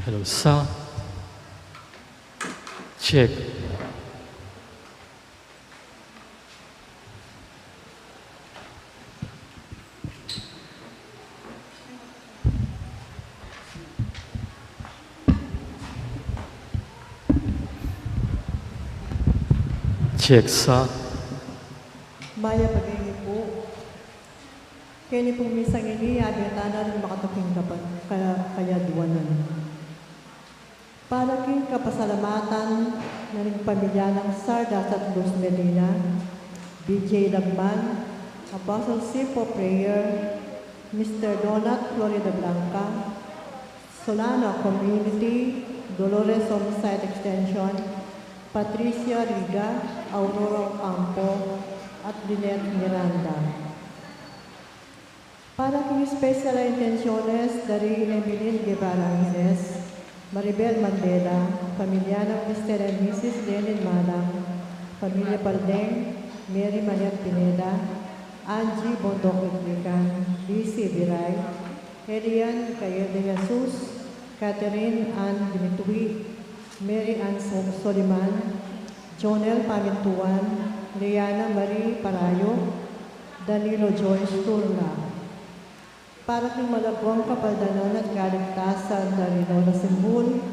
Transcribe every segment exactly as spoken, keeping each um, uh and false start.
Hello, sound. Check. Check, sound. Mayap a gini pu. Keni pung misang ini, abe tana ring makatuking kapat-, ka-, kayadwanan. Para king kapasalamatan na ring pamilya nang Sardas at Luz Medina, B J Dagman, Apostle Sifo Prayer, Mister Donat Florida Blanca, Solano Community, Dolores Homicide Extension, Patricia Riga, Aurora Ocampo, at Lynette Miranda. Para king special a intensyones da ri Evelyn Guevara Angeles, Maribel Mandela, pamilya nang Mister and Missus Lenin Malang, pamilya Paldeng, Mary Manette Pineda, Angie Bondoc Iglican, Lizzie Viray, Elian Micael de Jesus, Catherine Ann Dimitri, Mary Ann So-, Soliman, Jonel Pamintuan, Leana Marie Parayo, Danilo Joyce Turla. Para king malagwang kapaldanan at kaligtasan da ri Lola Simbul,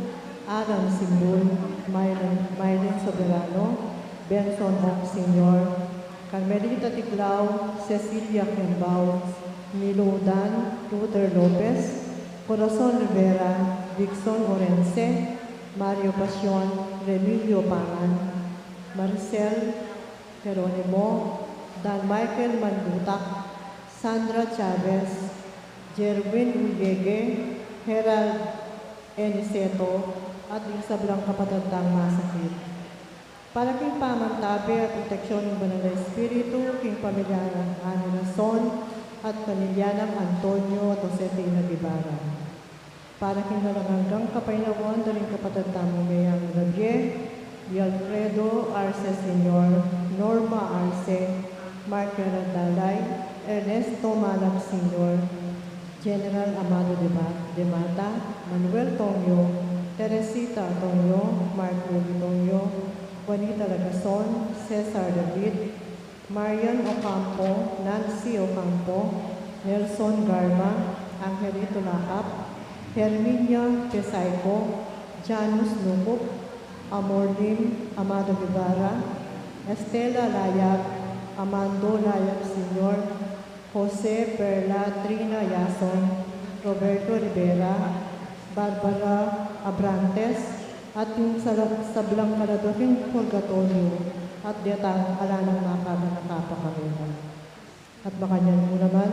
Alan Simbul, Mylan, Mylan Soberano, Benson Ong Senior, Carmelita Tiglao, Cecilia Kimbao, Milo Udan, Luther Lopez, Corazon Rivera, Dixon Orense, Mario Pasion, Remilio Pangan, Maricel Jeronimo, Dan Michael Mandutak, Sandra Chavez, Jerwin Uliege, Herald Eniceto, at ding sablang kapatad dang masakit. Para king pamantabe at proteksyon ning Banal a Espiritu, king pamilya nang Ani Rason at pamilya nang Antonio at Josefina Guevara. Para king alang anggang kapaynawan da ring kapatad tamung meyang Javier, Alfredo Arce Senior, Norma Arce, Mark Herald Dalay, Ernesto Malam Senior, General Amado de Ba-, de Mata, Manuel Tongyo, Teresita Tongyo, Mark Ruby Tongyo, Juanita Lagason, Cesar David, Marian Ocampo, Nancy Ocampo, Nelson Garma, Angelito Lakap, Herminia Pesaico, Janus Nukup, Amor Lim, Amado Guevara, Estela Layap, Amando Layap Senior, Jose, Perla, Trina Yason, Roberto Rivera, Barbara Abrantes, at ing sala-, sablang kaladwa king purgatoryo, at detang ala nang makaganaka pa karela. At makanyan mu naman,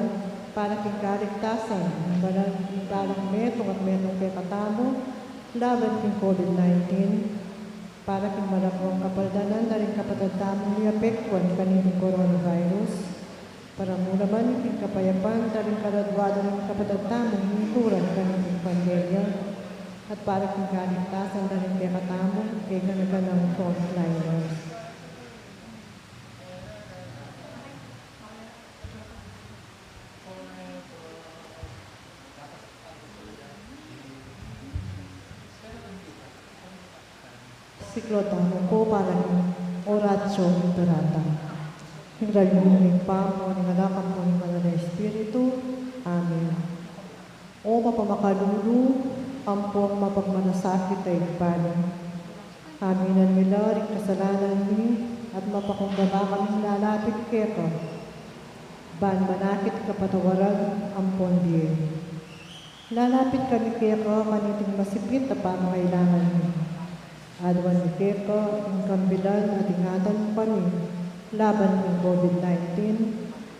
para king kaligtasan ning balang, ning balang metung at metung kekatamu, laban king COVID nineteen, para king malagwang kapaldanan da ring kapatad tamung miapektuan kaniting coronavirus, para mu naman king kapayapan da ring kaladwa da ring kapatad tamung mituran kaniting pandemya, at para king kaligtasan da ring kekatamung kegana-ganang frontliners. Siklaud tamu pu para king Oratio Imperata. King lagyu ning Ibpa, ning Anak, ampon ning Banal a Espiritu. Amen. O mapamakalulu, ampong mapagmalasakit a Ibpa mi. Aminan mi la ring kasalanan mi, at mapakumbaba kaming lalapit keka. Ban manakit kapatawaran ampon bie. Lalapit kami keka kaniting masipit a pamangailangan mi. Aduan mi keka ing kambilan at ingatan mu kami laban king COVID nineteen,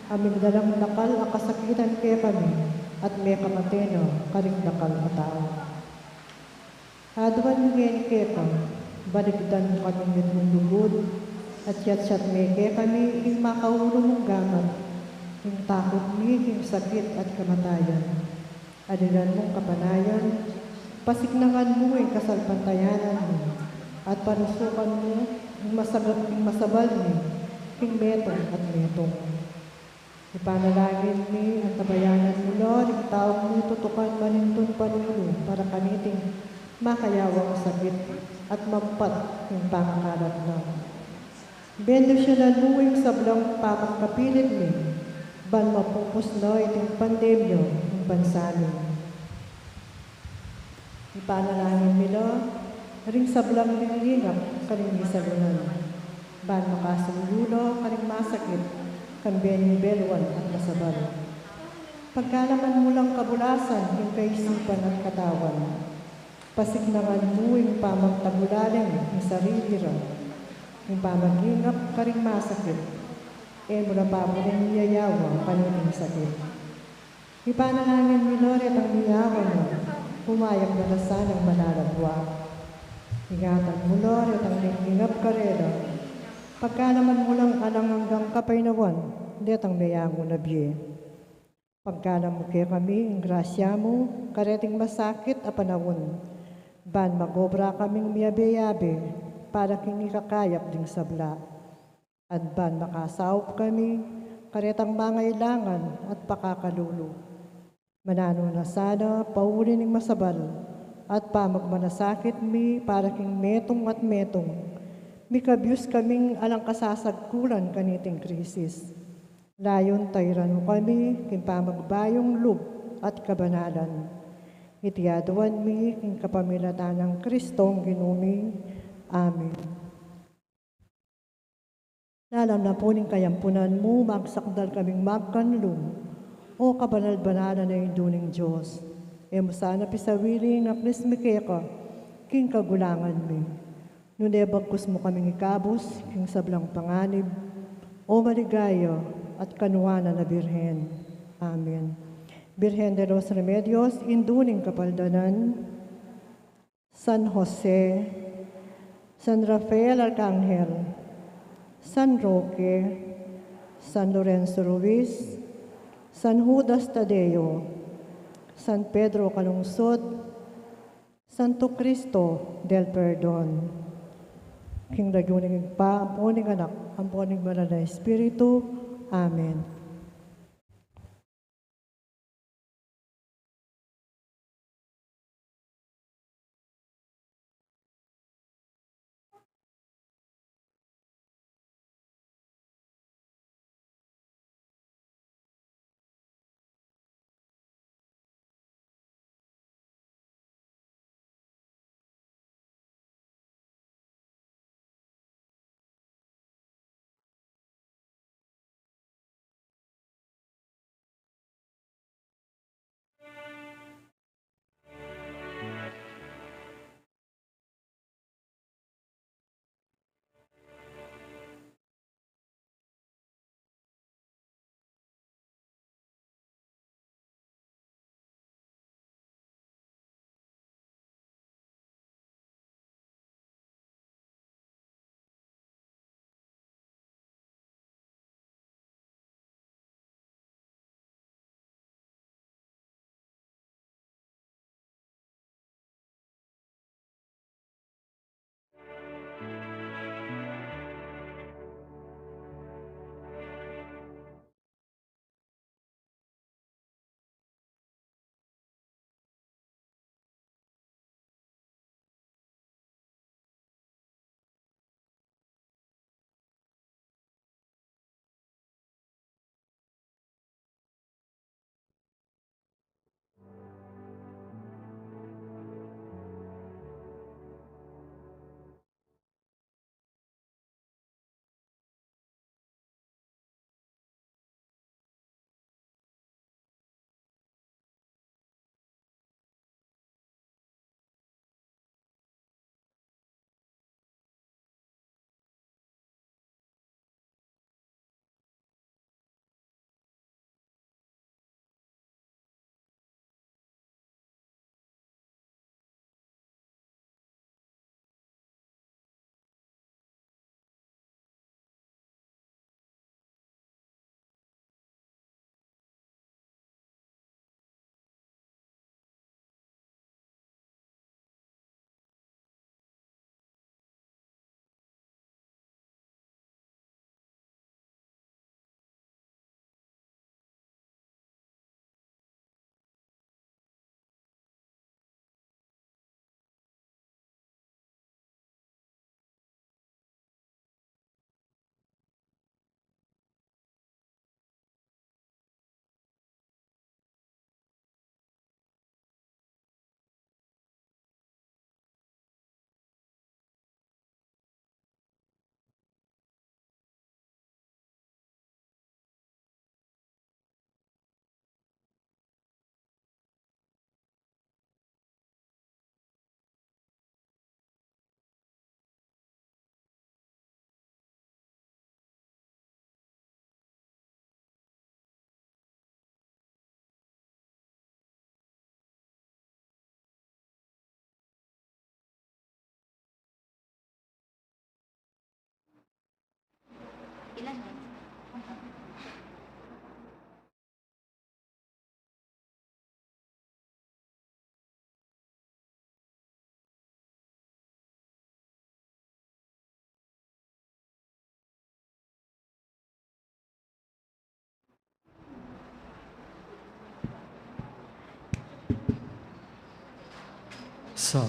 a migdalang dakal a kasakitan kekami at mekamate na karing dakal a tau. Aduan mi ngeni keka, balikdan mu kaming mitmung lugud, at yatsat me kekami ing makaulu mung gamat, ing takut mi king sakit at kamatayan. Alilan mung kapanayan, pasiknangan mu ing kasalpantayanan mi, at parusukan mu ing masab-, ing masabal mi king metung at metung. Ipanalangin mi, antabayanan mu la ring taung mitutukan manintun panulu para kaniting makayawang sakit at mampat king pamakalat na. Bendisyunan mu ing sablang pamagkapilit mi, ban mapupus na iting pandemya king bansa mi. Ipanalangin mi la ring sablang lilingap karing misalunan, ban makasuyu la karing masakit, kambe ning belwan at masabal. Pagkalaman mu lang kabulasan king kaisipan at katawan. Pasiknangan mu ing pamagtagulaling king sarili ra, ing pamagingap karing masakit, e mu la paburen iyayawa kaniting sakit. Ipanalangin mi la retang miyawa na, kumayap na la sanang manalagwa. Ingatan mu la retang lilingap karela, pagkalaman mu lang alang anggang kapaynawan detang meyangu na bie. Pagkalam mu kekami ing grasya mu kareting masakit a panaun, ban magobra kaming miyabe-yabe para king ikakayap ding sabla, at ban makasaup kami karetang mangailangan at pakakalulu. Mananu na sana pauli ning masabal at pamagmanasakit mi para king metung at metung, mikabyus kaming alang kasasagkulan kaniting krisis. Layun tairan mu kami king pamagbayung lub at kabanalan. Iti aduan mi king kapamilatan nang Kristong Ginu mi. Amen. Lalam na pu ning kayampunan mu, magsakdal kaming magkanlung, O kabanal-banalan a Indu ning Dios. E mu sana pisawili ing aklis mi keka king kagulangan mi, nune bagkus mu kaming ikabus king sablang panganib, O maligaya at kanuanan a Birhen. Amen. Birhen de los Remedios, Indu ning Kapaldanan, San Jose, San Rafael Arcangel, San Roque, San Lorenzo Ruiz, San Judas Tadeo, San Pedro Calungsod, Santo Cristo del Perdon. King lagyu ning Ibpa, ampo ning Anak, ampo ning Banal a Espiritu. Amen. So,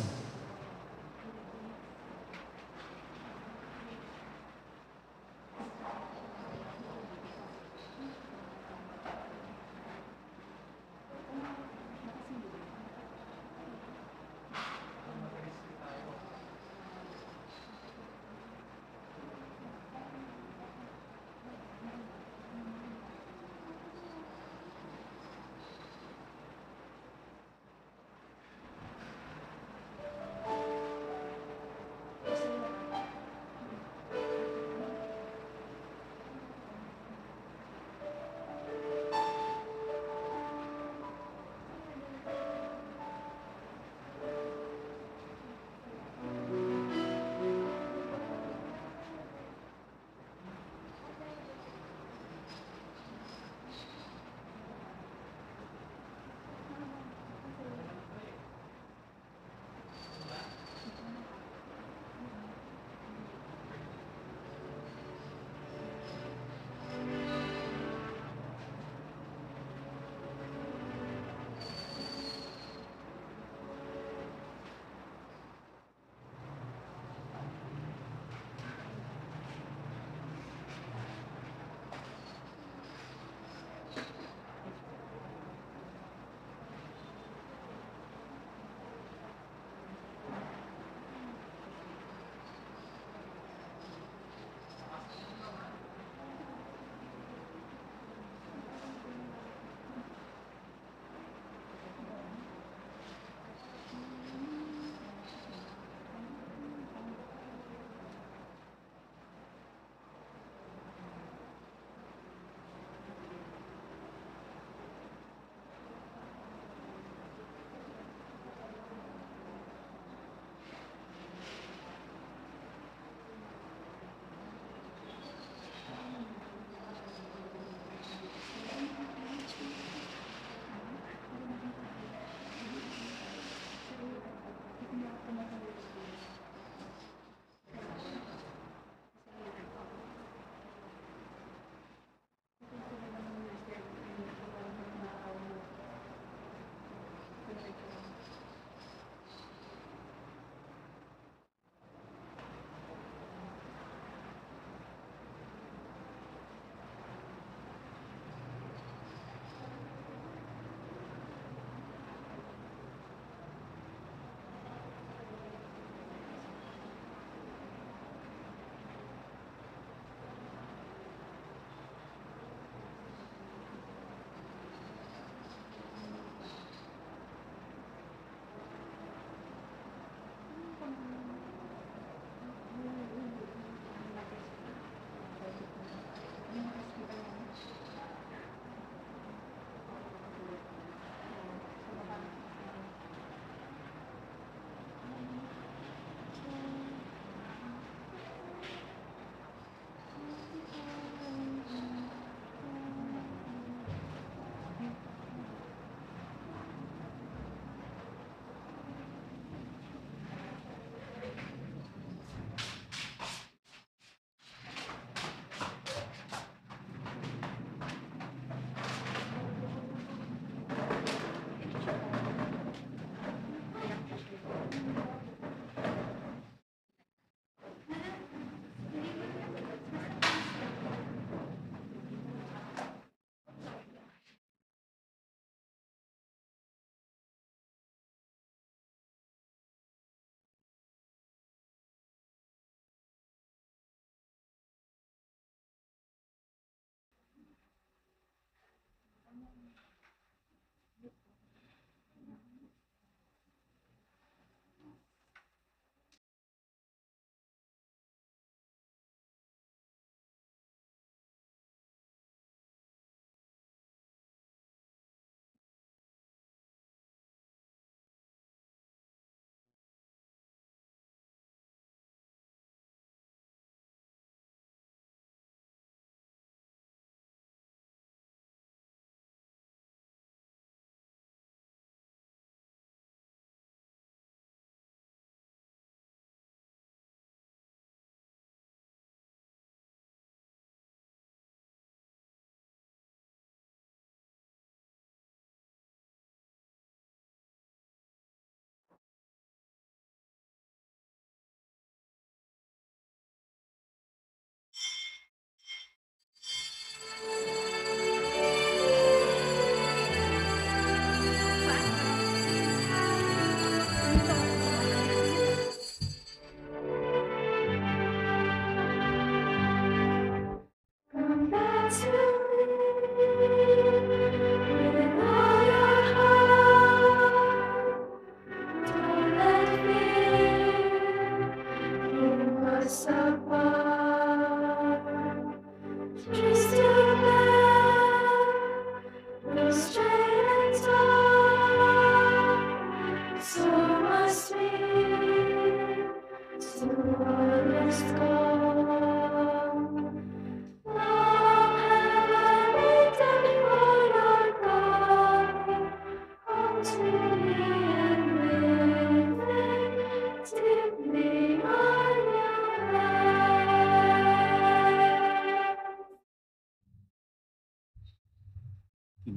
King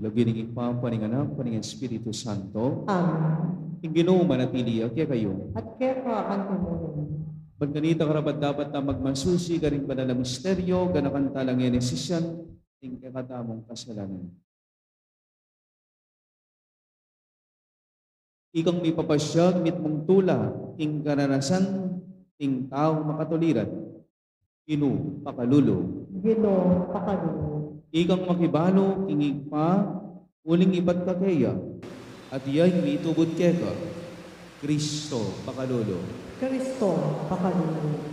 lagyu ning Ibpa, ampo ning Anak, ampo ning Espiritu Santo. Amen. Ing Ginu manatili ya kekayu. At keka naman. Ban kanita karapat-dapat tang magmasusi karing banal a misteryo, ganakan tala ngeni ing sisian ning kekatamung kasalanan. Ikang mipapasiag mitmung tula king karanasan ning taung makatuliran, Ginu, pakalulu. Ginu, pakalulu. Ikang makibalu king Ibpa uling ibat ka keya, at iya ing mitubud keka, Kristo, pakalulu. Kristo, pakalulu.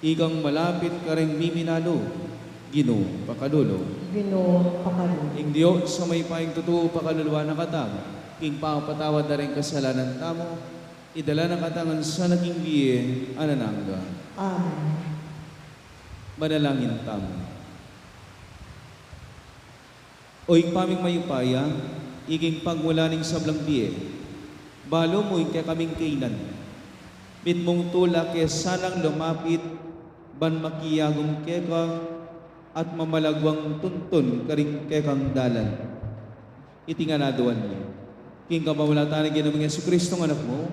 Ikang malapit kareng miminalu, Ginu, pakalulu. Ginu, pakalulu. Ing Dios a mayupayang tutu pakaluluan na katamu, king pamapatawad da ring kasalanan tamu, idala na katamu ngan sana king bie alang angga. Amen. Manalangin tamu. O Ibpa ming mayupaya, iking pagmulan ning sablang bie, balu mu ing kekaming kainan. Mitmung tula ke sanang lumapit ban makiagum keka at mamalaguang tuntun karing kekang dalan. Iti ngan aduan mi king kapamilatan ning Ginu ming Jesucristo, ing Anak mu,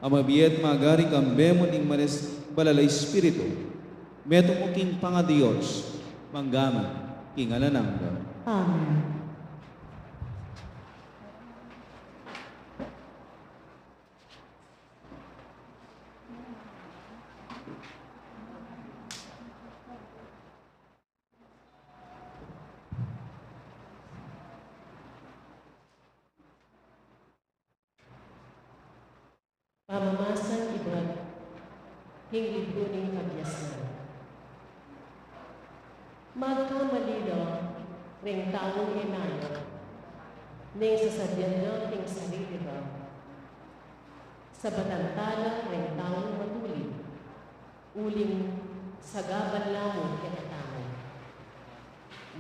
a mabie at magari kambe mu ning Maris-, Banal a Espiritu, metung mu king pangaDios, mangga man king alang angga. Amen. Pamamasang ibat king libru ning kabiasnan. Magkamali la reng taung e mayap ning sasabian da king sarili da. Sabatan tala reng taung matulid, uling sagabal la mu kekatamu.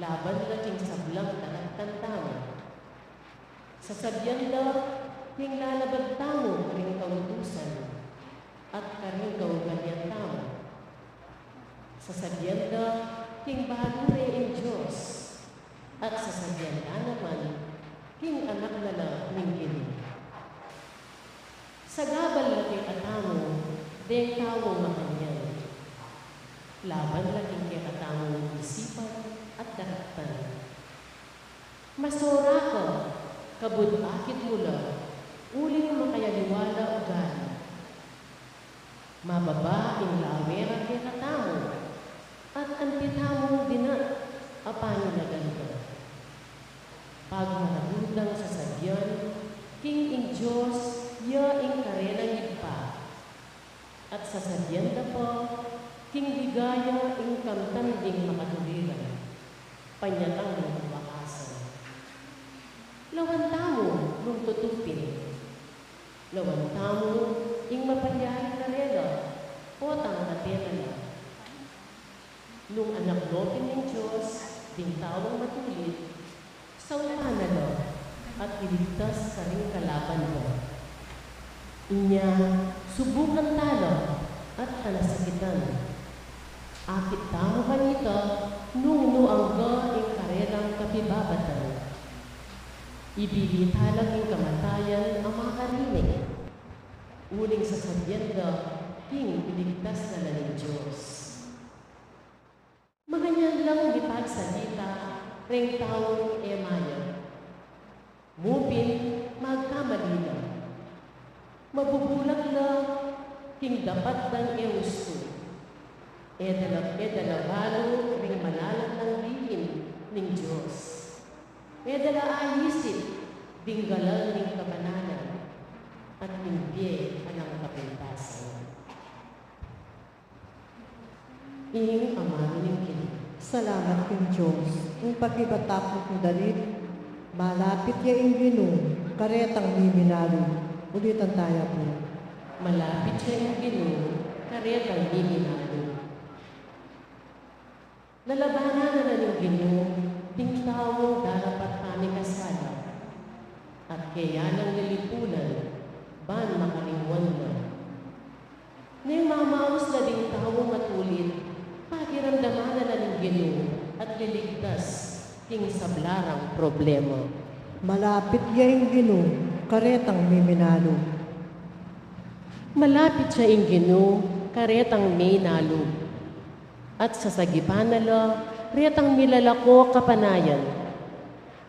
Laban la king sablang daratang tamu. Sasabian da king lalabag tamu karing kautusan at karing kaugalian tamu. Sasabian da king balu re ing Dios, at sasabian da naman king anak na la ning Ginu. Sagabal la kekatamu deng taung makanyan. Laban la king kekatamung isipan at daratang. Masora ka, kabud akit mu la, uling makayaliwa la ugali. Mababa ing lawe ra kekatamu, at anti tamung dinat a panilagan da. Pagmaragut dang sasabian king ing Dios ya ing karelang Ibpa, at sasabian da pa king ligaya ing kamtan ding makatuliran, panyatang ning wakasan. Lawan tamu nung tutupin. Lawan tamu ing mapalyari karela, potang kate na la. Nung anak no pin ning Dios ding taung matulid, saupan na la at iligtas karing kalaban da. Inya subukan tala at kanasakitan. Akit tamu kanita nung nu angga ing karelang kapibabatan. Ibili tala king kamatayan a makarinig, uling sasabian da king iligtas na la ning Dios. Maganyan lang mipagsalita reng taung e mayap. Mu pin magkamali la. Mabubulak la king dapat dang e ustu. E da la, e da la balu ring malalam nang lihim ning Dios. E da la aisip ding galal ning kabanalan at ning bie alang kapintasan. Ing amanu ning Ginu. Salamat king Dios. Ing pakibatap ning dalit, malapit ya ing Ginu karetang miminalu. Ulitan taya pu. Malapit ya ing Ginu karetang miminalu. Lalabanan na la ning Ginu ding taung darapat pamikasala. at keya lang lilipunan ban makalingwan na. Neng mamaus la ding taung matulid, pakiramdaman na la ning Ginu at liligtas king sabla rang problema. Malapit ya ing Ginu karetang miminalub. Malapit ya ing Ginu karetang minalub, at sasagipan na la retang milalako kapanayan.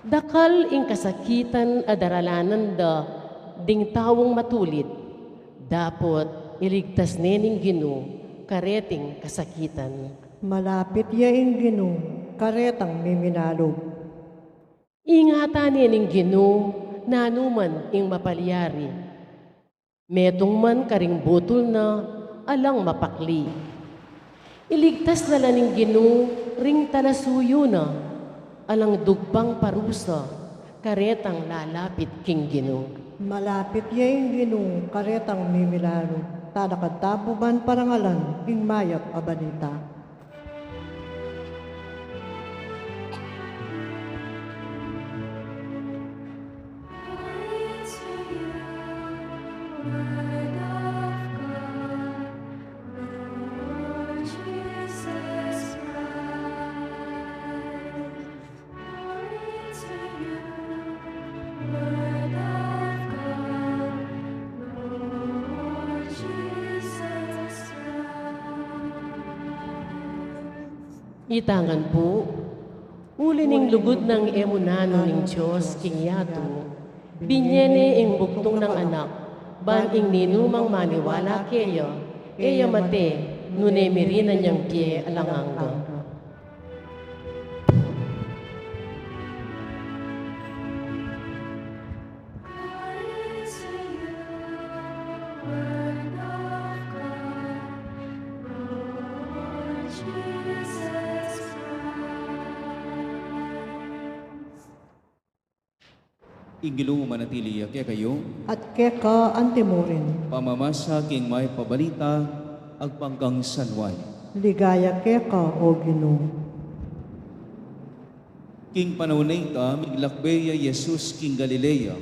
Dakal ing kasakitan a daralanan da ding taung matulid, dapot iligtas ne ning Ginu kareting kasakitan. Malapit ya ing Ginu karetang miminalub. Ingatan ne ning Ginu nanu man ing mapalyari. Metung man karing butul na, alang mapakli. Iligtas na la ning Ginu ring talasuyu na, alang dugpang parusa karetang lalapit king Ginu. Malapit ya ing Ginu karetang miminalub, talakad tamu ban parangalan ing mayap a balita. Itangan pu, uli ning lugud nang e mu nanu ning Dios king yatu, binye ne ing bugtung nang Anak, ban ing ninumang maniwala keya, e ya mate, nune mirinan yang bie alang angga. Ing Ginu manatili ya kekayu. At keka antimurin. Pamamasa king mayap a balita agpang kang San Juan. Ligaya keka, O Ginu. King panaun a ita, miglakbe ya i Jesus king Galilea,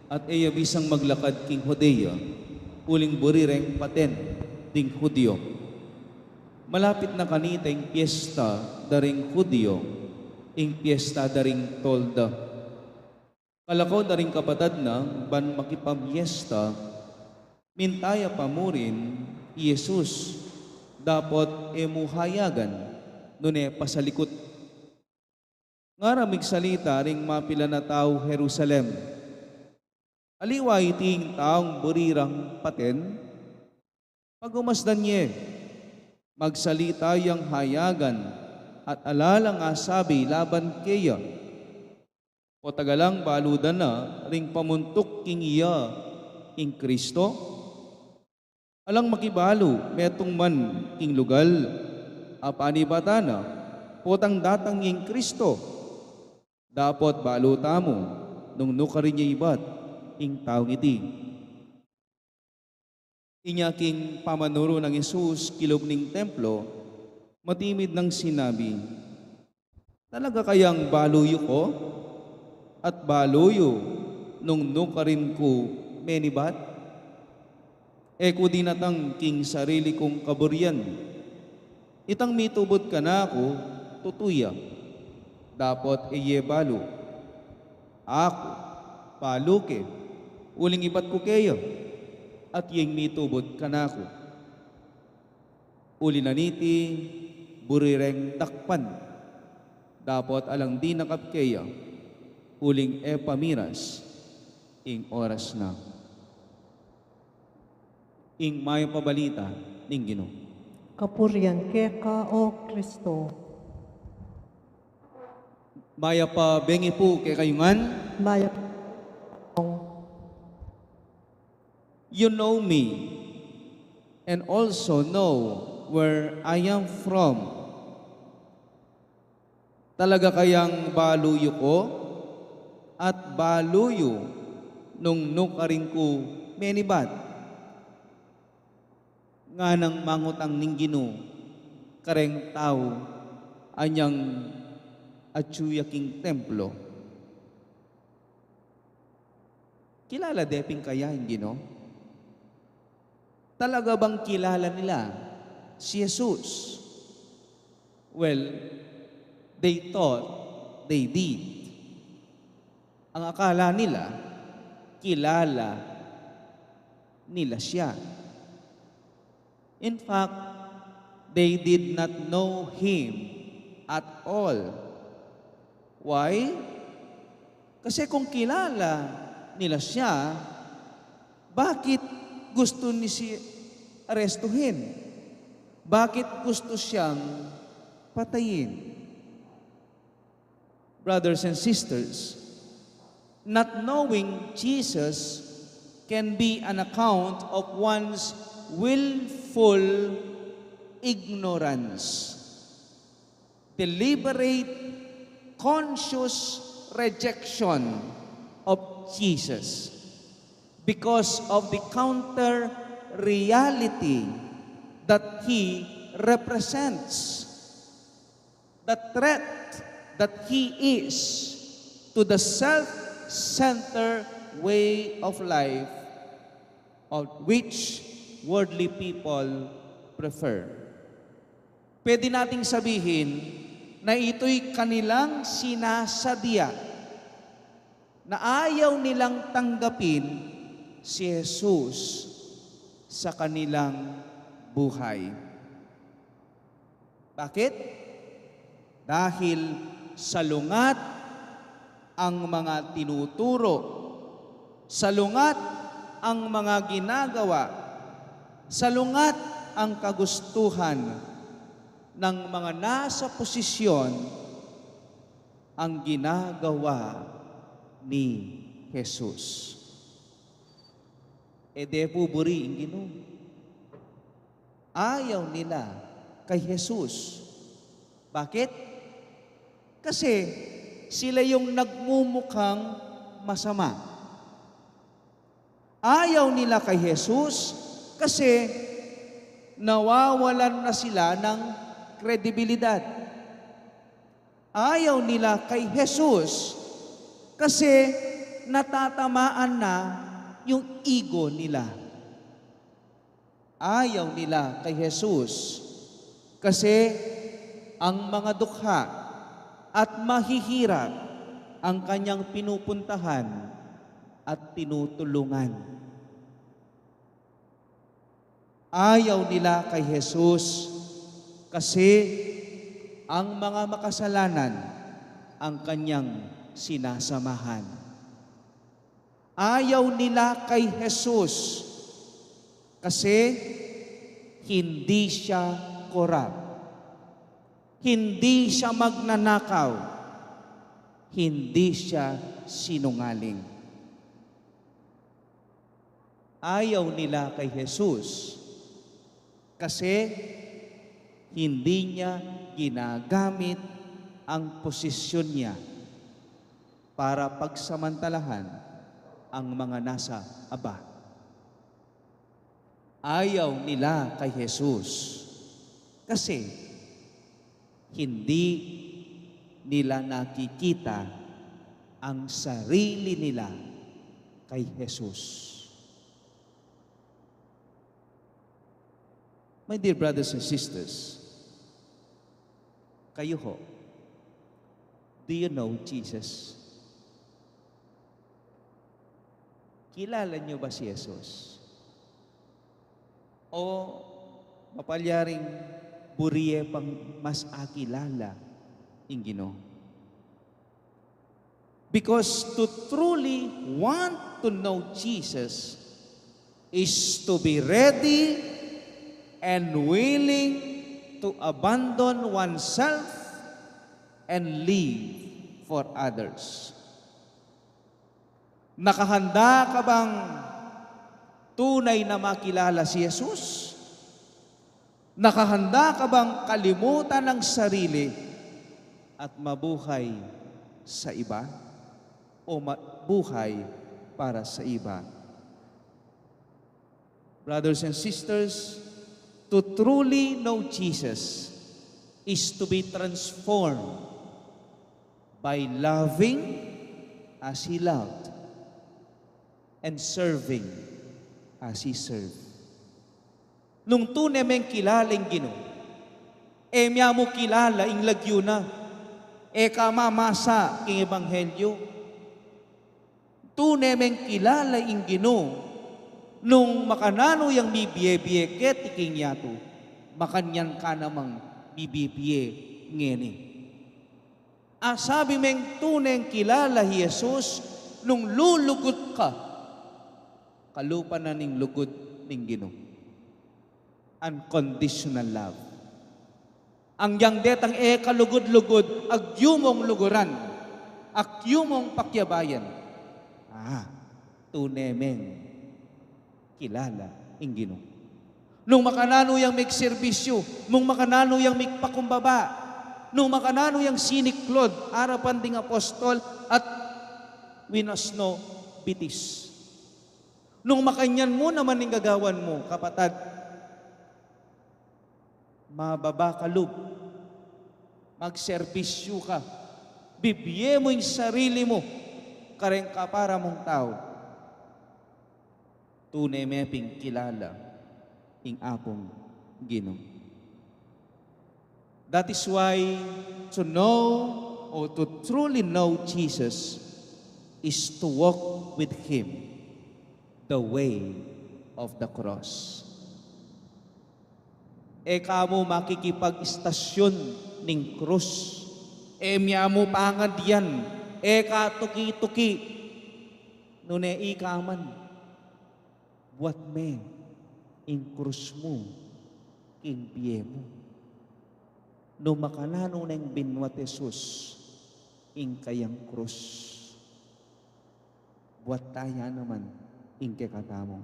at e ya bisang maglakad king Judea, uling buri reng paten ding Judio. Malapit na kanita ing piesta da ring Judio, ing piesta da ring Tolda. Kalako da ring kapatad na ban makipamiesta, minta ya pa murin i Jesus, dapot e mu hayagan, nune pasalikut. Ngara migsalita ring mapilan a tau Jerusalem, "Aliwa iti ing taung buri rang paten? Pagumasdan ye, magsalita yang hayagan at ala lang asabi laban keya. Potang alang balu da na ring pamuntuk king iya ing Kristo? Alang makibalu metung man king lugal a panibatan na potang datang ya ing Kristo. Dapot balu tamu nung nukarin ya ibat ing taung iti." Inya king pamanuru nang Jesus kilub ning templo, matimid nang sinabi, "Talaga kayang balu yu ku, at balu yu nung nukarin ku menibat? E ku dinatang king sarili kung kaburian. Itang mitubud kanaku, tutu ya, dapot e ye balu. Aku, balu ke, uling ibat ku keya, at yeng mitubud kanaku. Uli na niti, buri reng dakpan, dapot alang dinakap keya, uling e pa miras ing oras na." Ing mayap a balita ning Ginu. Kapurian keka, O Kristo. Mayap a bengi pu kekayu ngan. Mayap. You know me and also know where I am from. Talaga kayang balu yu ku, at balu yu nung nukarin ku menibat? Nganang mangutang ning Ginu kareng tau anyang atyu ya king templo. Kilala de pin kaya ing Ginu? Talaga bang kilala nila si Jesus? Well, they thought they did. Ang akala nila, kilala nila siya. In fact, they did not know him at all. Why? Kasi kung kilala nila siya, bakit gusto ni si arestuhin? Bakit gusto siyang patayin? Brothers and sisters, not knowing Jesus can be an account of one's willful ignorance, deliberate, conscious rejection of Jesus because of the counter reality that he represents, the threat that he is to the self-centered way of life of which worldly people prefer. Pwede nating sabihin na ito'y kanilang sinasadya, na ayaw nilang tanggapin si Jesus sa kanilang buhay. Bakit? Dahil salungat ang mga tinuturo, salungat ang mga ginagawa, salungat ang kagustuhan ng mga nasa posisyon ang ginagawa ni Jesus. E de pu buri ing Ginu. Ayaw nila kay Jesus. Bakit? Kasi sila yung nagmumukhang masama. Ayaw nila kay Jesus kasi nawawalan na sila ng kredibilidad. Ayaw nila kay Jesus kasi natatamaan na yung ego nila. Ayaw nila kay Jesus kasi ang mga dukha at mahihirap ang kanyang pinupuntahan at tinutulungan. Ayaw nila kay Jesus kasi ang mga makasalanan ang kanyang sinasamahan. Ayaw nila kay Jesus kasi hindi siya korap, hindi siya magnanakaw, hindi siya sinungaling. Ayaw nila kay Jesus kasi hindi niya ginagamit ang posisyon niya para pagsamantalahan ang mga nasa aba. Ayaw nila kay Jesus kasi hindi nila nakikita ang sarili nila kay Jesus. My dear brothers and sisters, kayo ho, do you know Jesus? Kilala niyo ba si Jesus? O mapalyaring buri ye pang mas akilala ing Ginu? Because to truly want to know Jesus is to be ready and willing to abandon oneself and live for others. Nakahanda ka bang tunay na makilala si Jesus? Nakahanda ka bang kalimutan ang sarili at mabuhay sa iba? O mabuhay para sa iba? Brothers and sisters, to truly know Jesus is to be transformed by loving as He loved. and serving as he served. Nung tune meng kilala ing Ginu, e mia mu kilala ing lagyu na, e ka mamasa king ebanghelyo. Tune meng kilala ing Ginu, nung makananu yang mibie-bie keti king yatu, makanyan ka namang mibie-bie ngeni. Asabi meng tuneng kilala i Jesus nung lulugud ka kalupa na ning lugud ning Ginu. Unconditional love. Ang yang detang e kalugud-lugud, agyu mong luguran, agyu mong pakyabayan. Ah, tune meng kilala ing Ginu. Nung makananu yang migserbisyu, nung makananu yang migpakumbaba, nung makananu yang siniklod arapan ding apostol at winasno bitis. Nung makanyan mu naman ing gagawan mu, kapatad, mababa ka lub, magserbisyu ka, bibie mu ing sarili mu kareng kapara mung tau. Tune me ping kilala ing Apung Ginu. That is why to know or to truly know Jesus is to walk with Him the way of the cross. E ka mu makikipag-istasyon ning krus. E mia mu pangadyan. E ka tuki-tuki. Nune ika man, buat me ing krus mu king bie mu. Nung makananu neng binuat Jesus ing kayang krus, buat taya naman ing kekatamu.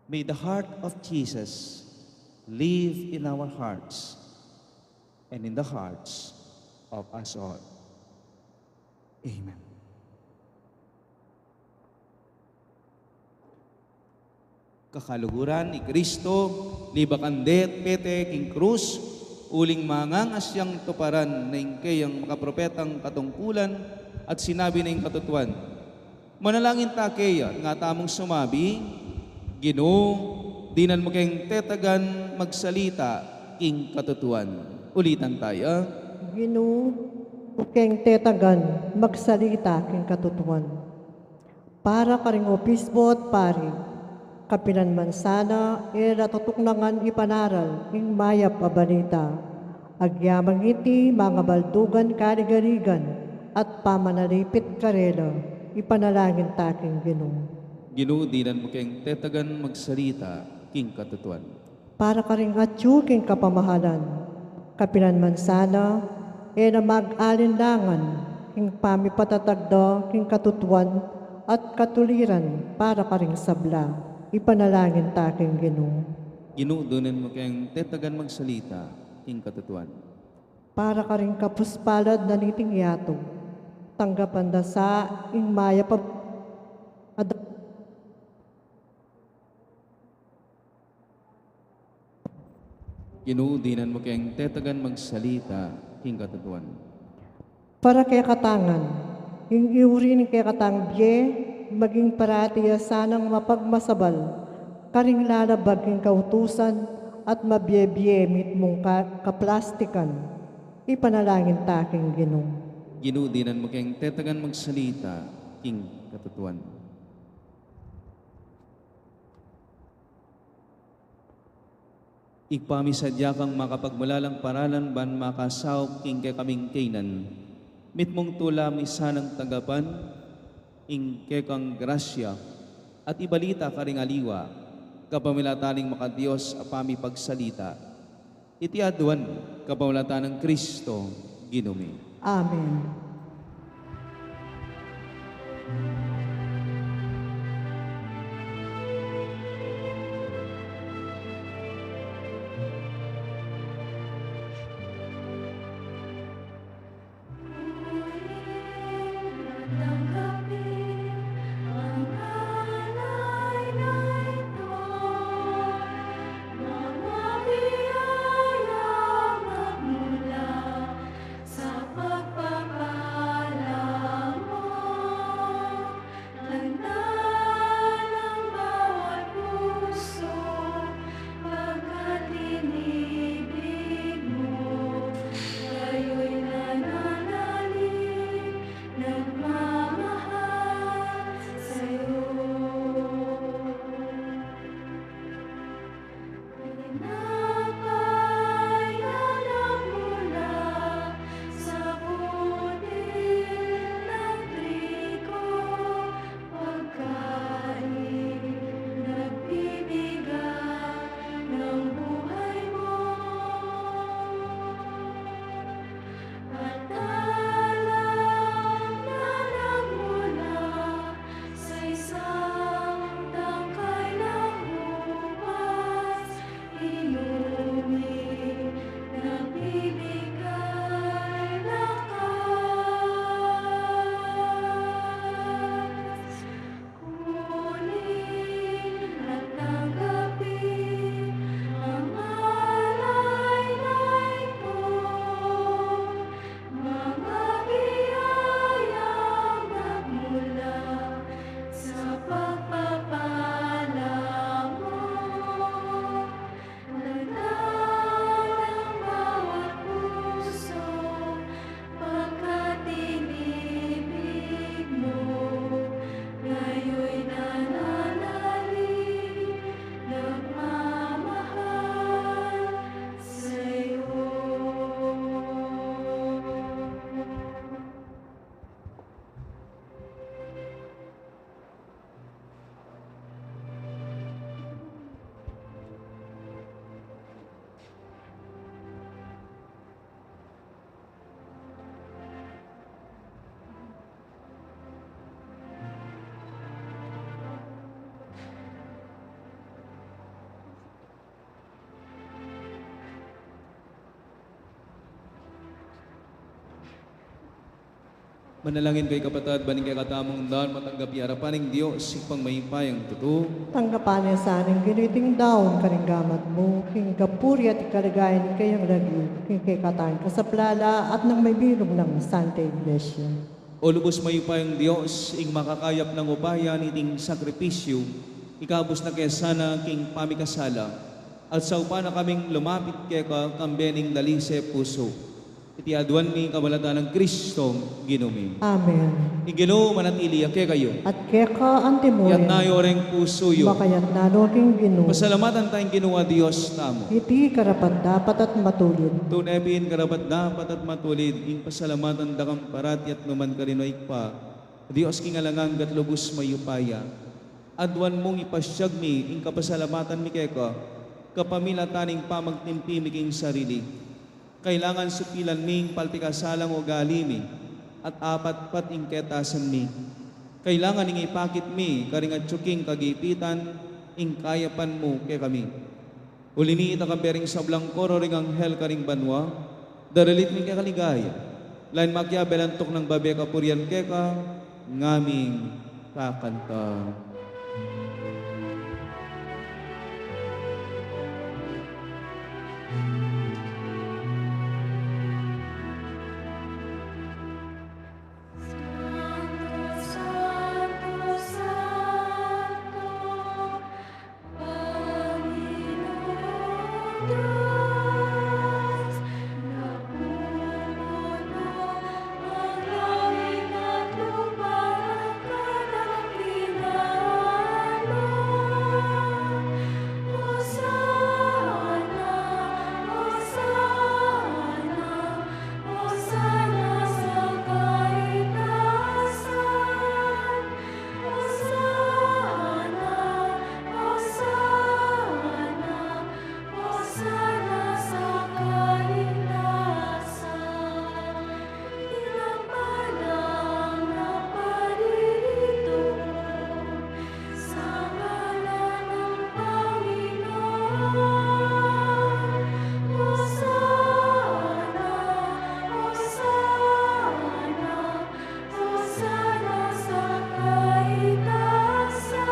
May the heart of Jesus live in our hearts and in the hearts of us all. Amen. Kakaluguran, i Kristo, libakan de at pete king krus, uling mangangas yang tuparan na ing keyang makapropetang katungkulan at sinabi na ing katutuan. Manalangin ta keya, ing atamung sumabi, Ginu, dinan mu keng tetagan magsalita king katutuan. Ulitan taya. Ginu, keng tetagan magsalita king katutuan. Para karing obispo at pari, kapilan man sana e la tutuknangan ipanaral ing mayap a balita. Agyamang iti mangabaldugan kaligaligan at pamanalipit karela, ipanalangin ta king Ginu. Ginu, dinan mu keng tetagan magsalita king katutuan. Para karing atyu king kapamahalan, kapilan man sana e la mag-alinlangan king pamipatatag da king katutuan at katuliran para karing sabla, ipanalangin ta king Ginu. Ginu, dinan mu keng tetagan magsalita king katutuan. Para karing kapuspalad na niting yatu, tanggapan da sa ing mayap a ad- Ginu, dinan mu keng tetagan magsalita king katutuan. Para kekatang ngan, ing iuri ning kekatang bie, maging parati ya sanang mapagmasabal karing lalabag king kautusan at mabie-bie mitmung ka-, kaplastikan. Ipanalangin ta king Ginu. Ginu, dinan mu keng tetagan magsalita king katutuan. Ipamisadya kang makapagmulalang paralan ban makasaup king kekaming kainan. Mitmung tula mi sanang tanggapan ing kekang grasya at ibalita karing aliwa, kapamilatan ning makaDios a pamipagsalita. Iti aduan kapamilatan nang Kristo, Ginu mi. Amen. Manalangin kayu, kapatad, ban ing kekatamung daun matanggap ya king arapan ning Dios, Ibpang mayupayang tutu. Tanggapan na sa ning Ginu iting daun karing gamat mu, king kapurian at kaligayan ning kayang lagyu, king kekatamung kasaplalan at ning mabilug nang Santa Iglesia. O lubus mayupayang Dios, ing makakayap nang upaya niting sakripisyu, ikabus na ke sana king pamikasala, at saupan na kaming lumapit keka kambe ning dalise pusu. Iti aduan mi kapamilatan nang Kristong Ginu mi. Amen. Ing Ginu manatili ya kekayu. At keka antimurin. Itas yu reng pusu yu. Makatas na la king Ginu. Pasalamatan taya ing Ginu a Dios tamu. Iti karapat-dapat at matulid. Tune pin karapat-dapat at matulid, ing pasalamatan da ka parati at nukarin man, O Ibpa, Dios king alang angga at lubus mayupaya. Aduan mung ipasiag mi ing kapasalamatan mi keka, kapamilatan ning pamagtimpi mi king sarili. Kailangan supilan mi ing paltikasalang ugali mi, at apatpat ing ketasan mi. Kailangan ing ipakit mi karing atyu king kagipitan ing kayapan mu kekami. Uli nita, kambe ring sablang koro ring anghel karing banua, daralit mi keka ing ligaya. Lain makiabe lantuk nang babe kapurian keka, ngaming kakanta. Hosana, Hosana, Hosana sa kaitaasan. Ilang palang na paririto sa ngalan ng Panginoon. Hosana, Hosana, Hosana sa kaitaasan.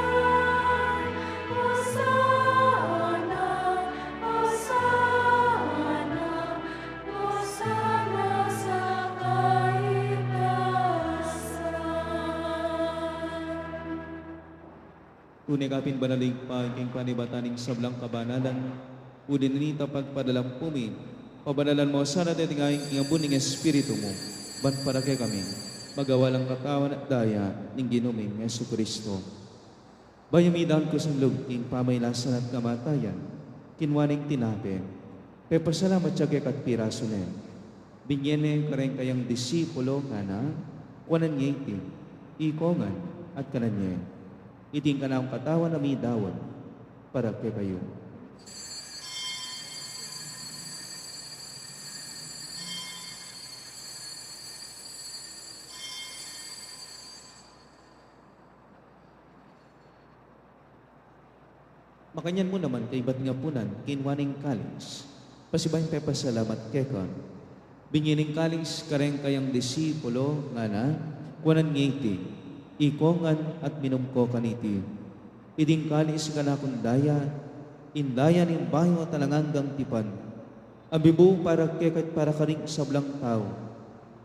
Hosana, Hosana, Hosana sa kaitaasan. Tune ka pin banal, Ibpa, king panibatan ning sablang kabanalan. Uli na nita, pagpadalam pu mi, pabanalan mu sana deti ngan king ambun ning Espiritu mu, ban para kekami maging katawan at daya ning Ginu ming Jesucristo. Bayu midaun ku sa lub king pamailasan at kamatayan, kinua ne ing tinape, pepasalamat ya keka at pirasu ne, binie ne kareng kayang disipulo, ngana: Kuanan ye iti, ikong ngan at kanan ye. Iti ing kanakung katawan a midaun para kekayu. Makanyan mu naman kaybat ning apunan, kinua ne ing kalis, pasibayu pepasalamat keka, binie ne ing kalis kareng kayang disipulo, ngana: Kuanan ye iti, ikong ngan at minum ko kaniti. Iti ing kalis ning kanakung daya, ing daya ning bayu at alang anggang tipan, a mibu para keka at para karing sablang tau,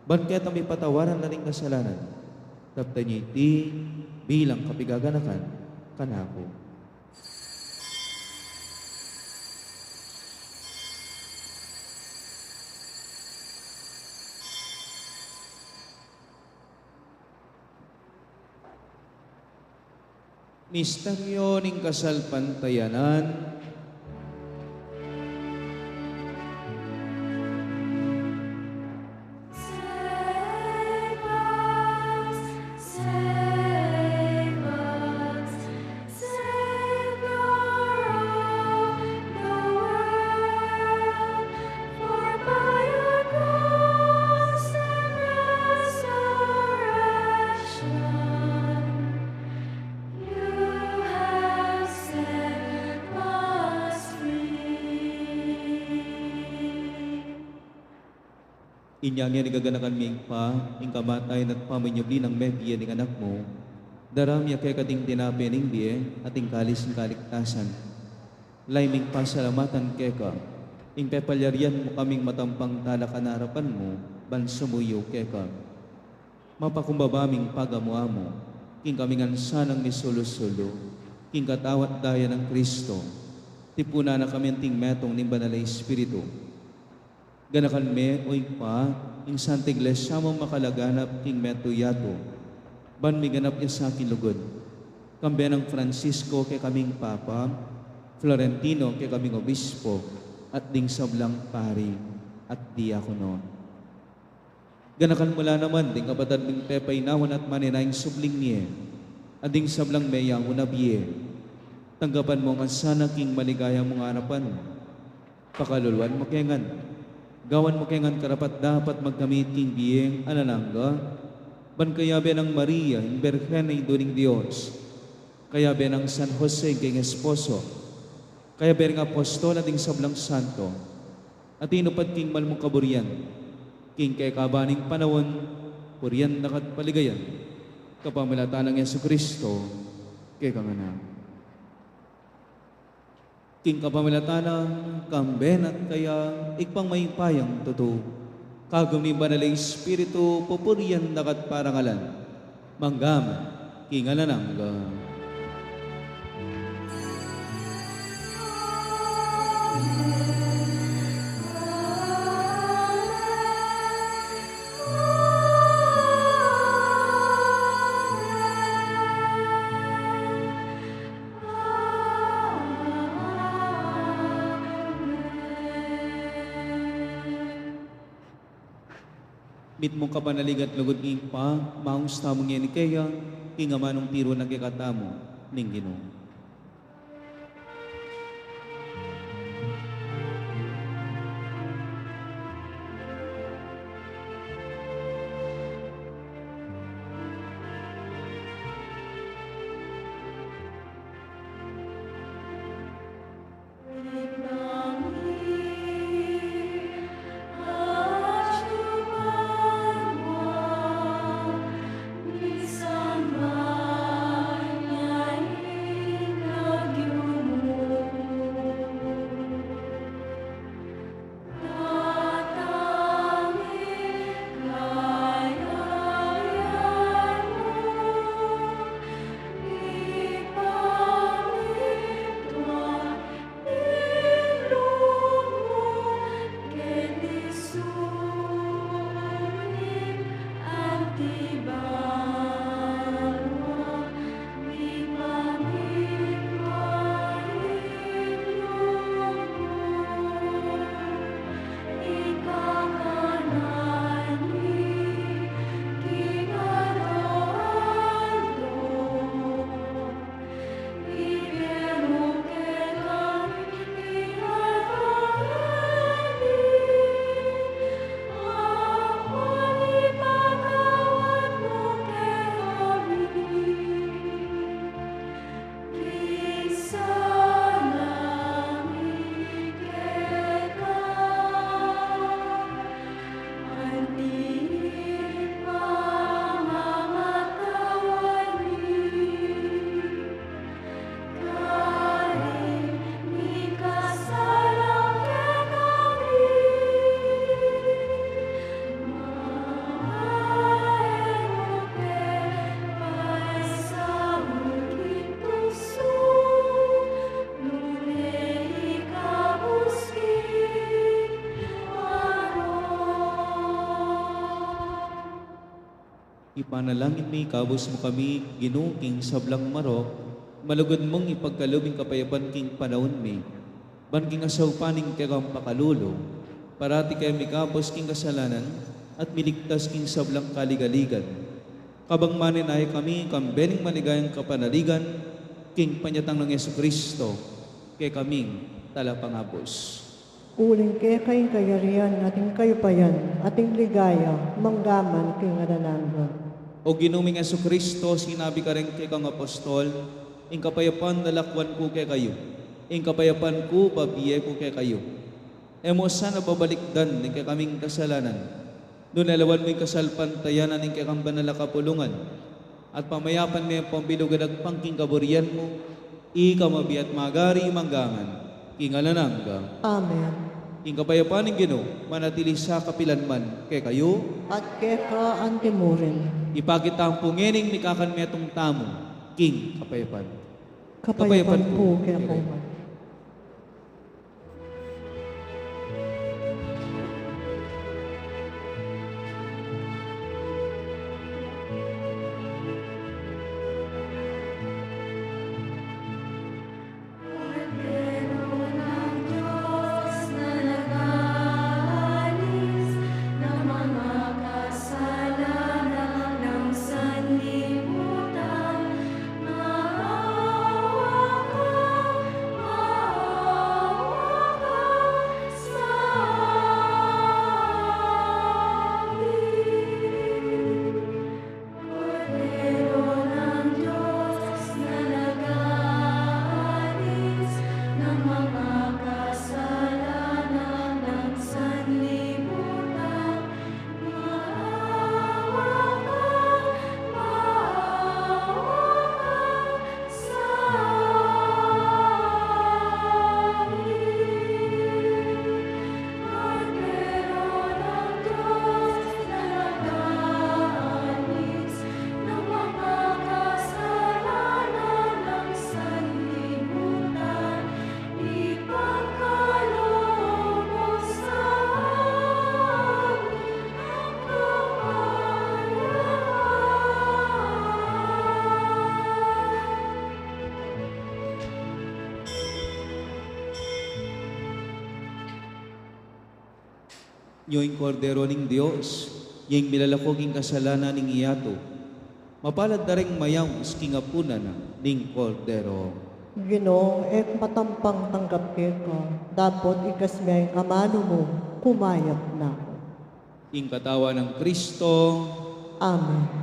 ban keta mipatawaran la ring kasalanan. Daptan ye iti bilang kapaganakan kanaku. Misteryo ning kasalpantayanan. Inya ngeni gaganakan mi, Ibpa, ing kamatayan at paminyubli nang mebie ning Anak mu, darame mi keka ding tinape ning bie at ing kalis ning kaligtasan. Lalam ming pasalamatan keka, ing pepalyarian mu kaming matampang talakad king arapan mu, ban sumuyu keka. Mapakumbaba ming pagamu-amu king kami ngan sanang misulu-sulu king katawan at daya nang Kristo, tipunan na kami anting metung ning Banal a Espiritu. Ganakan me, o Ibpa, ing Santa Iglesia mung makalaganap king metung yatu, ban miganap ya sa king lugud, kambe nang Francisco kekaming Papa, Florentino kekaming Obispo, at ding sablang pari at diakono. Ganakan mu la naman ding kapatad ming pepainawan at manenaya king subling mie, at ding sablang meyaun na bie. Tanggapan mu ngan sana king maligaya mung arapan. Pakaluluan mu ke ngan. Gawan mu ke ngan karapat-dapat magkamit king bie alang angga, ban kayabe nang Maria, ing Birhen a Indu ning Dios, kayabe nang San Jose, ing kayang esposo, kayabe ring apostol at ding sablang santo, a tinupad king mal mung kaburian, king kekaban ning panaun, purian da ka at paligayan, kapamilatan nang Jesucristo, kekang Anak. King kapamilatan na, kambe na at kaya, Ibpang mayupayang tutu, kagum ning Banal a Espiritu, pupurian da ka at parangalan, mangga man king alang angga. Mitmung kapanaligan at lugud ning Ibpa, maus tamu ngeni keya, king amanung tiru na kekatamu ning Ginu. Ipanalangin mi, ikabus mu kami, Ginu, king sablang marok, malugud mung ipagkalub ing kapayapan king panaun mi, ban king asaupan ning kekang pakalulu, parati keng mikabus king kasalanan, at miligtas king sablang kaligaligan. Kabang manenaya kami, kambe ning maligayang kapanaligan, king panyatang nang Jesucristo, kekaming Talapangabus. Uling keka ing kayarian, at ing kayupayan, at ing ligaya, mangga man king alang angga. O Ginu ming Jesucristo, sinabi ka reng kekang apostol, ing kapayapan lakwan ku kekayu, ing kapayapan ku bibie ku kekayu. E mu sana babalikdan ding kekaming kasalanan, Nune lawan mu ing kasalpantayanan ning kekang banal a kapulungan, at pamayapan me pambilug at agpang king kaburian mu, ika mabiat magari mangga man king alang angga. Amen. Ing kapayapan ning Ginu manatili sa kapilan man kekayu. At keka antimurin. Ipakit tamu pu ngening mikakan metung tamu king kapayapan. Kapayapan pu kekayu. Nyo ing Kordero ning Dios, nyo ing milalako king kasalanan ning yatu. Mapalad da ring mayaus king apunan ning Kordero. Ginu, e ku matampang tanggap keka, dapot ikes me ing amanu mu, kumayap na ku. Ing katawan nang Kristo. Amen.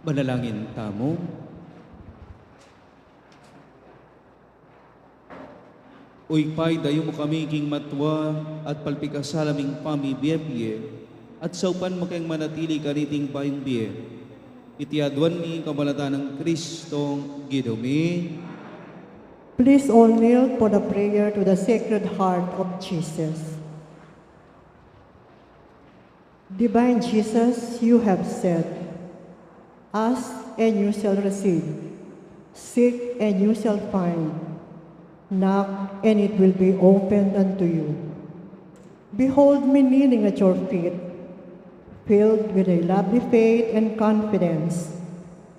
Manalangin tamu. O Ibpa, idayu mu kami king matua at palpikasalaming pamibie-bie, at saupan mu keng manatili kaniting bayung bie. Iti aduan mi kapamilatan nang Kristong Ginu mi. Please all kneel for the prayer to the Sacred Heart of Jesus. Divine Jesus, you have said, "Ask and you shall receive, seek and you shall find, knock and it will be opened unto you." Behold me kneeling at your feet, filled with a lovely faith and confidence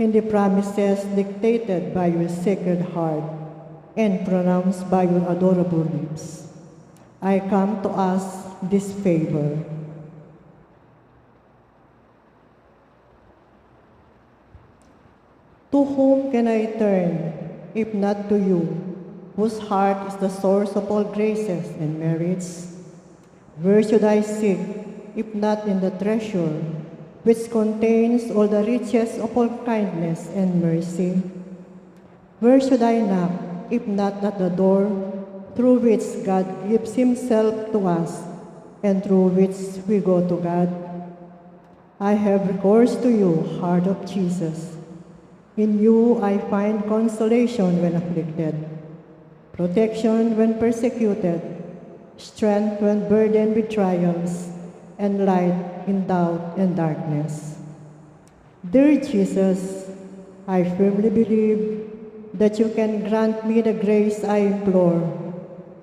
in the promises dictated by your Sacred Heart and pronounced by your adorable lips. I come to ask this favor. To whom can I turn, if not to you, whose heart is the source of all graces and merits? Where should I seek, if not in the treasure which contains all the riches of all kindness and mercy? Where should I knock, if not at the door through which God gives himself to us and through which we go to God? I have recourse to you, Heart of Jesus. In you I find consolation when afflicted, protection when persecuted, strength when burdened with trials, and light in doubt and darkness. Dear Jesus, I firmly believe that you can grant me the grace I implore,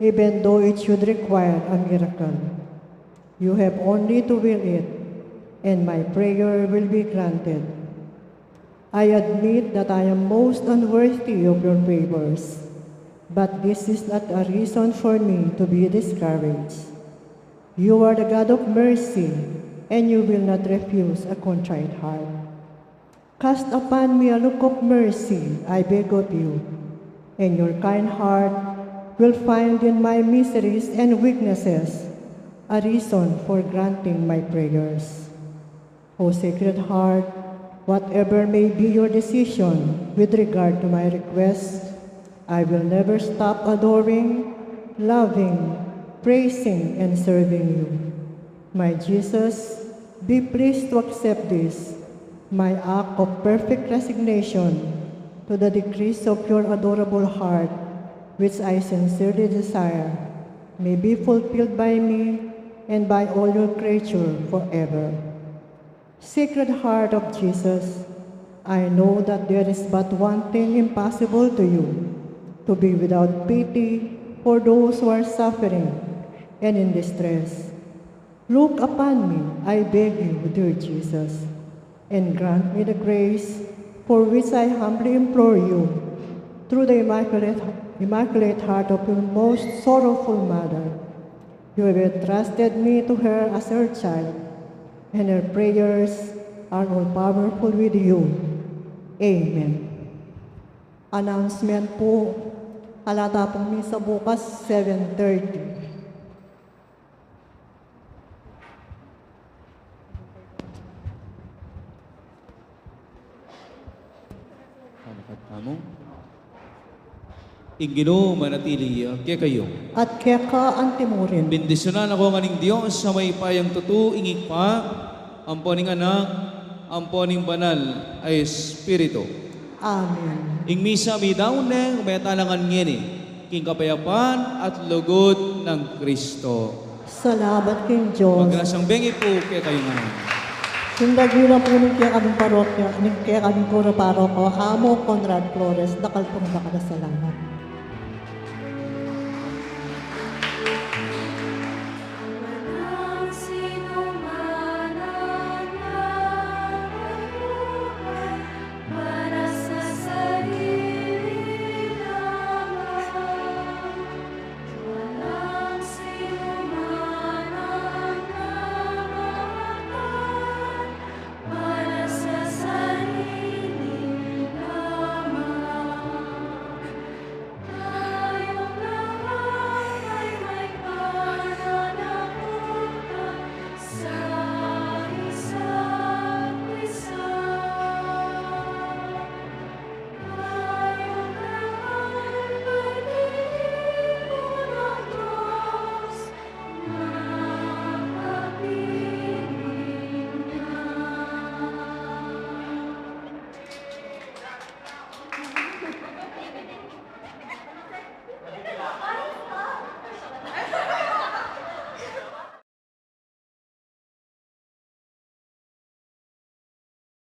even though it should require a miracle. You have only to will it, and my prayer will be granted. I admit that I am most unworthy of your favors, but this is not a reason for me to be discouraged. You are the God of mercy, and you will not refuse a contrite heart. Cast upon me a look of mercy, I beg of you, and your kind heart will find in my miseries and weaknesses a reason for granting my prayers. O Sacred Heart, whatever may be your decision with regard to my request, I will never stop adoring, loving, praising, and serving you. My Jesus, be pleased to accept this, my act of perfect resignation to the decrees of your adorable heart, which I sincerely desire may be fulfilled by me and by all your creature forever. Sacred Heart of Jesus, I know that there is but one thing impossible to you, to be without pity for those who are suffering and in distress. Look upon me, I beg you, dear Jesus, and grant me the grace for which I humbly implore you through the Immaculate, Immaculate Heart of your most sorrowful Mother. You have entrusted me to her as her child, and her prayers are all powerful with you. Amen. Announcement po, ala ta pong misa bukas, seven thirty. Panakat tamu. Ing Ginu manatili ya kekayu. At keka antimurin. Bendisyunan na kayu ngan ning Dios a mayupayang tutu, ing Ibpa, ampo ning Anak, ampo ning Banal a Espiritu. Amen. Ing misa meyari ne, ume tala ngan ngeni king kapayapan at lugud nang Kristo. Salamat king Dios. Magrasyang bengi pu kekayu ngan. Ing dagilan pu ning kekabing parokya, ning kekabing kura paroko, Amo Conrad Flores, dakal pung dakal a salamat.